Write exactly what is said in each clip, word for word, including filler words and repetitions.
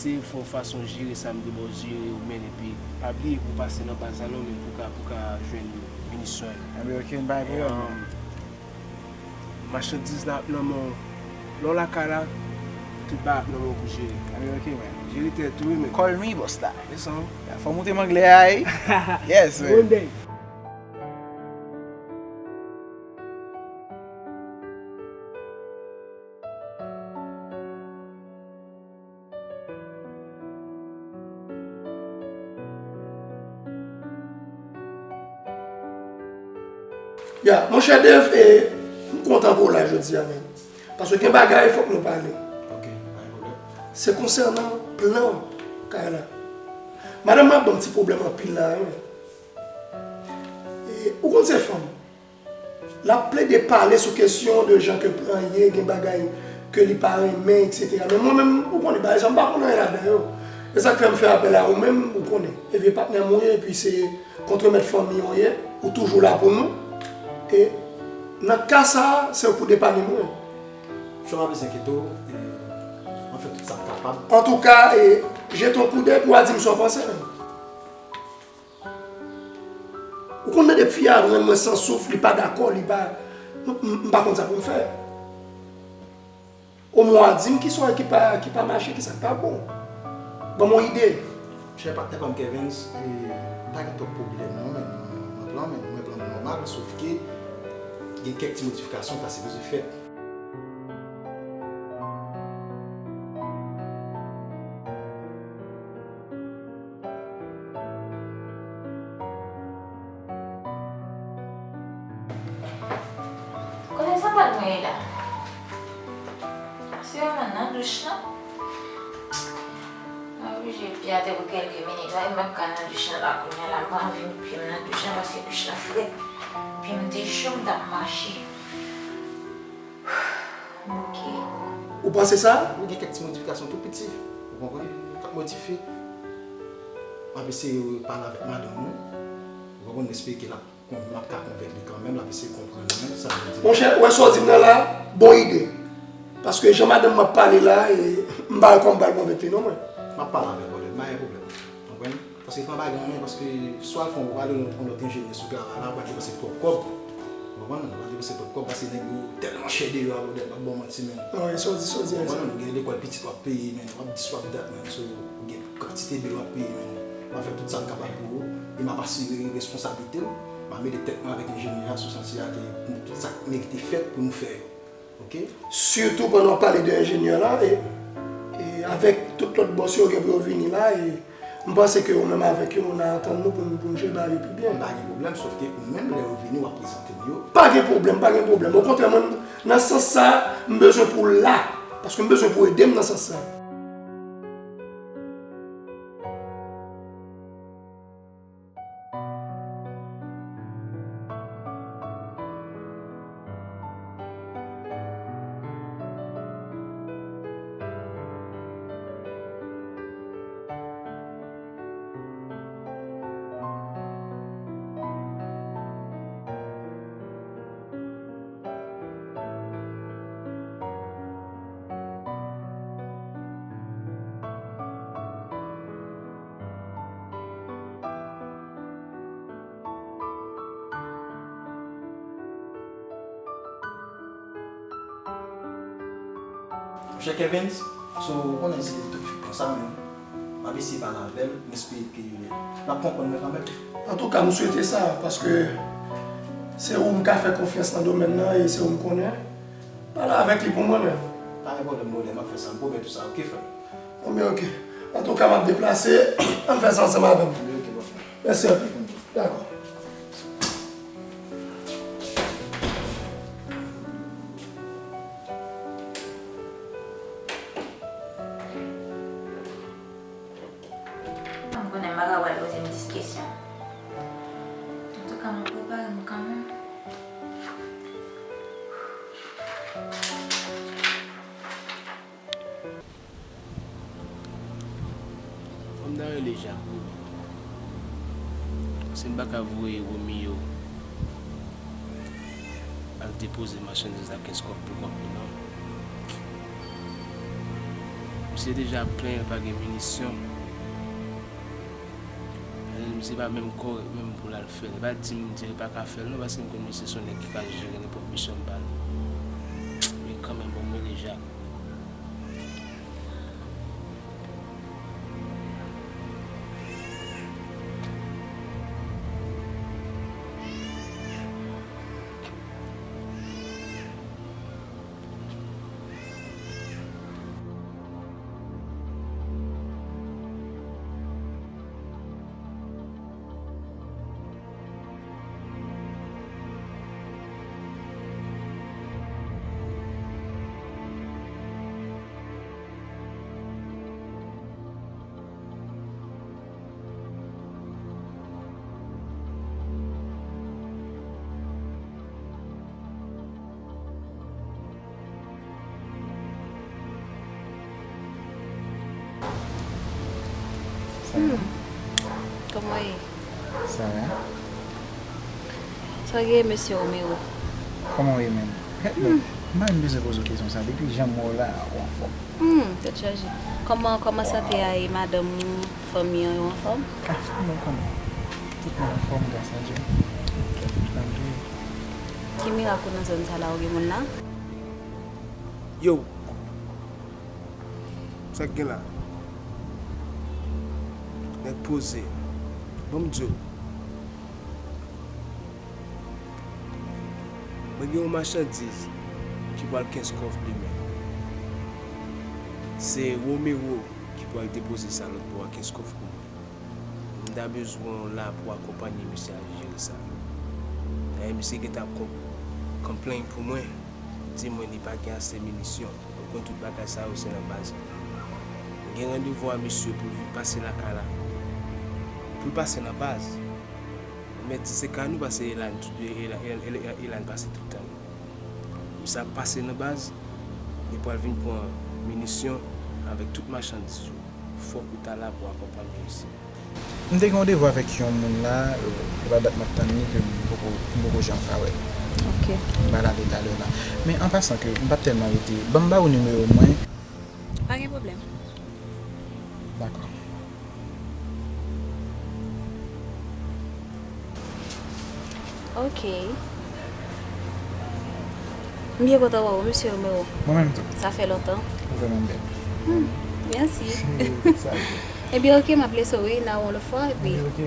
Se fè w fason jere sa m te ba w jere ou menm, epi pa bliye pou w pase nan baz la non, men pou w ka, pou w ka jwenn minisyon yo. Anben, ok, m pa gen pwoblèm. Machandiz la ap nan men w. Lè w lakay la, tout bagay ap nan men w pou jere. Anben, ok, man. Jere tèt ou, wi, men. Call me, boss la. Yes, sir. Fò w montre m anglè a, wi. Yes, man. One day. Ya, monchè Dave, e, m kontan pou w la jodi a, men. Paske gen bagay fòk nou pale. Ok, pa gen pwoblèm. Se konsènan plan kay la. Madanm mwen ap ban m ti pwoblèm anpil la, wi. E, ou konn se fanm. L ap plede pale sou kesyon de jan ke plan ye, gen bagay ke li pa renmen, etsetera. Men mwen menm, ou konnen, bagay sa, m pa konn anyen ladan yo. E sa k fè m fè apèl a ou menm, ou konnen. E vye patnè m ou ye, epi se kontremèt fanmi w ye, ou toujou la pou nou. E nan ka sa a, se ou pou depann mwen. Choma bezwen enkyete w, e, mwen fè tout sa m kapab. Antouka, e, jete yon koudèy pou w a di m sa w panse, menm. Ou konn mande fi a rann mwen san souf, li pa dakò, li pa, m, m, m pa konn sa pou m fè. Omwen w a di m kisa w wè ki pa, ki pa mache, kisa k pa bon. Ban m yon ide. Chè patnè pa m Kevens, e, pa gen twòp pwoblèm non, men nan plan, men mwen plan nòmal, sof ke gen kèk ti modifikasyon k ta sipoze fèt. Kote sapat mwen ye la? Se yon nan douch lan. Mwen oblije pye atè pou kèlke minit, wi, m ap ka nan douch lan la kounye a la, m pa anvi met pye m nan douch lan paske douch lan frèt. Pye m te cho, m t ap mache. Ok. Ou panse sa? Wi, gen kèk ti modifikasyon tou piti. Ou konprann? K ap modifye. M ap eseye pale avèk madanm mwen. Ou konprann? M espere ke l ap, m ap ka konvenk li kanmenm, l ap eseye konprann mwen, sa vle di. Monchè, ou wè sa w di m nan la, bon ide. Paske jan madanm mwen ap pale la, e, m pa wè kòman m pral konvenk li non, mwen. M ap pale avèk ou, m pa gen pwoblèm. Konprann? Paske fò pa gen anyen, paske swa l fè yon, pral yon lòt enjenyè sou travay la, ou pral depanse twòp kòb. Ou konprann? Ou pral depanse twòp kòb, paske nèg yo tèlman chè deyò a, brother, m p ap ba w manti, men. Wi, sa w di, sa w di, sa. Ou konprann? Ou gen lekòl pitit w ap peye, men, w ap di swap dat, men, so, ou gen kantite bil w ap peye, men. M ap fè tout sa m kapab pou ou, e m ap asire responsablite m, m ap mete tèt mwen avèk enjenyè a sou chantye a, ke pou tout sa k merite fèt pou nou fè yo. Ok? Sitou pandan w ap pale de enjenyè la, e, e avèk tout lòt bòs yo gen pou yo vini la, e m panse ke ou menm avèk yo, nou antann nou pou n, pou n jere bagay yo pi byen. M pa gen pwoblèm, sof ke ou menm, lè yo vini, w ap prezante m yo. Pa gen pwoblèm, pa gen pwoblèm. Okontrè, mwen, nan sans sa, m bezwen pou w la. Paske m bezwen pou w ede m nan sans sa. Monchè Kevens, so, ou konnen se tout fi konsa, men m ap eseye pale avè l, m espere ke l ap konprann mwen kanmenm. Antouka, m swete sa, paske se ou m ka fè konfyans nan domèn nan e se ou m konnen. Pale avèk li pou mwen menm. Pa gen pwoblèm, brother, m ap fè sa, m pwomèt ou sa, ok, frè m? Bon, men ok. Antouka, m ap deplase, ann fè sa ansanm avè m. Anben, ok, bòs. Mèsi anpil. Dakò. M konnen m pa ka pral poze m dis kesyon. Antouka, m ap prepare m kanmenm. Fò m ta rele Jak wi. Si m pa ka voye Romeo al depoze machandiz la kenz kòb pou kont li non. Misye deja plenyen l pa gen minisyon. Misye pa menm kòrèk menm pou l al fè l. E pa di m di l pa ka fè l non, paske m konn misye se yon nèg ki ka jere nenpòt misyon m ba l. Men kanmenm, bon, m rele Jak. Sa va? Hmm. Kòman w ye? Sa va? Sa w gen, mesye Romero? Kòman w ye menm? Bon, m pa menm bezwen poze w kesyon sa. Depi jan m wè w la, ou anfòm. Hmm, tèt chaje. Kòman, kòman sante a e madanm ou, fanmi an, yo anfòm? Ah, fanmi an anfòm. Tout moun anfòm, gras a Dye. Ki mirak ou nan zòn sa la, ou gen moun la? Yo! Sa k gen la? Nèg poze. Ban m di w. Mwen gen yon machandiz ki pral Kenskòf demen. Se Romero ki pral depoze sa lòt bò a Kenskòf pou mwen. M ta bezwen w la pou akonpanye misye al jere sa. Dayè, misye gentan ap kon-, konplenn pou mwen, di mwen li pa gen ase minisyon. Ou konn tout bagay sa yo se nan baz. M gen randevou a misye pou l vin pase lakay la. Pou l pase nan baz. Mèt di se ka nou pase Elan, tout, Elan, Elan, Elan pase tout tan. Misye ap pase nan baz, li pral vin pran minisyon avèk tout machandiz yo. Fòk ou ta la pou akonpanye misye. M te gen randevou avèk yon moun la, e pa dat m ap tann li ke m poko, m poko janm ka wè l. Ok. M pral ale talè la. Men an pasan ke m p ap tèlman rete, ban m ba ou nimewo mwen. Pa gen pwoblèm. Dakò. Ok. M byen kontan wè w, mesye Romero. Mwen menm tou. Sa fè lontan. Ou vrèman bèl. Hmm, mèsi. Sa. Ebyen, ok, m ap lese w, wi, n a wè yon lòt fwa, epi. Ok, ok.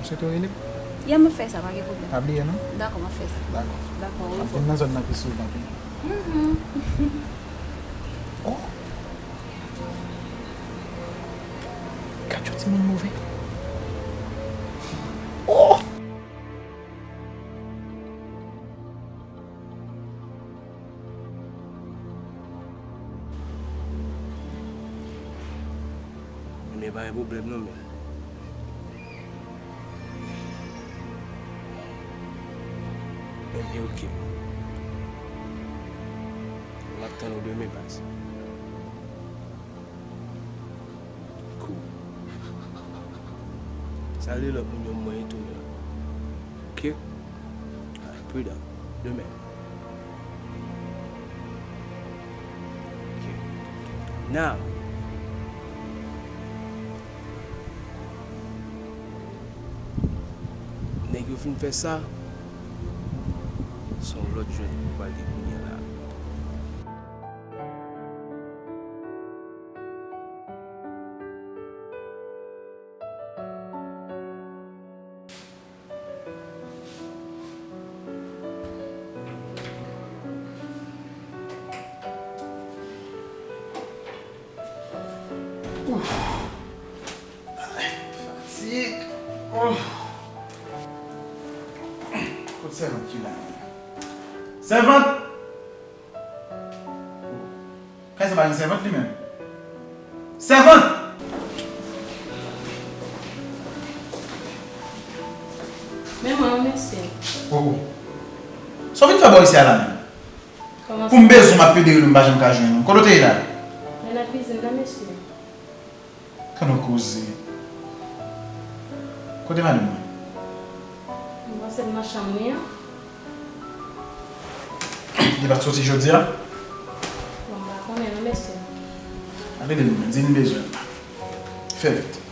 M swete w rele m? Ya, m ap fè sa, pa gen pwoblèm. Pa bliye, non? Dakò, m ap fè sa. Dakò. Dakò, wi. M ap vin nan zòn nan pi souvan, wi. Mhm. Oh! Gad yon timoun move. Oh! Men pa gen pwoblèm non, men. Ebyen, ok. M ap tann ou demen, baz. Cool. Salye lòt moun yo, mwen tou, men. Ok? Alright, pridan. Demen. Ok. Now, nèg yo fin fè sa, se yon lòt jwèt pou pale kounye a la. Ouf. Ay, fatig. Oh. Kot sèvant ki la menm? Sèvant! Kay sa pa gen sèvant li menm. Sèvant! Men mwen, mesye. Oh, oh. Sa w vin fè bò isi a la menm? Kòman sa? Pou m bezwen w, m ap pede rele w, m pa janm ka jwenn ou. Kote w te ye la? Mwen nan kizin nan, mesye. Gad yon koze. Kote madanm mwen? M panse l nan chanm li an. Li pa t soti jodi a? Bon, m pa konnen non, mesye. Rele l non, di n bezwen l la. Fè vit.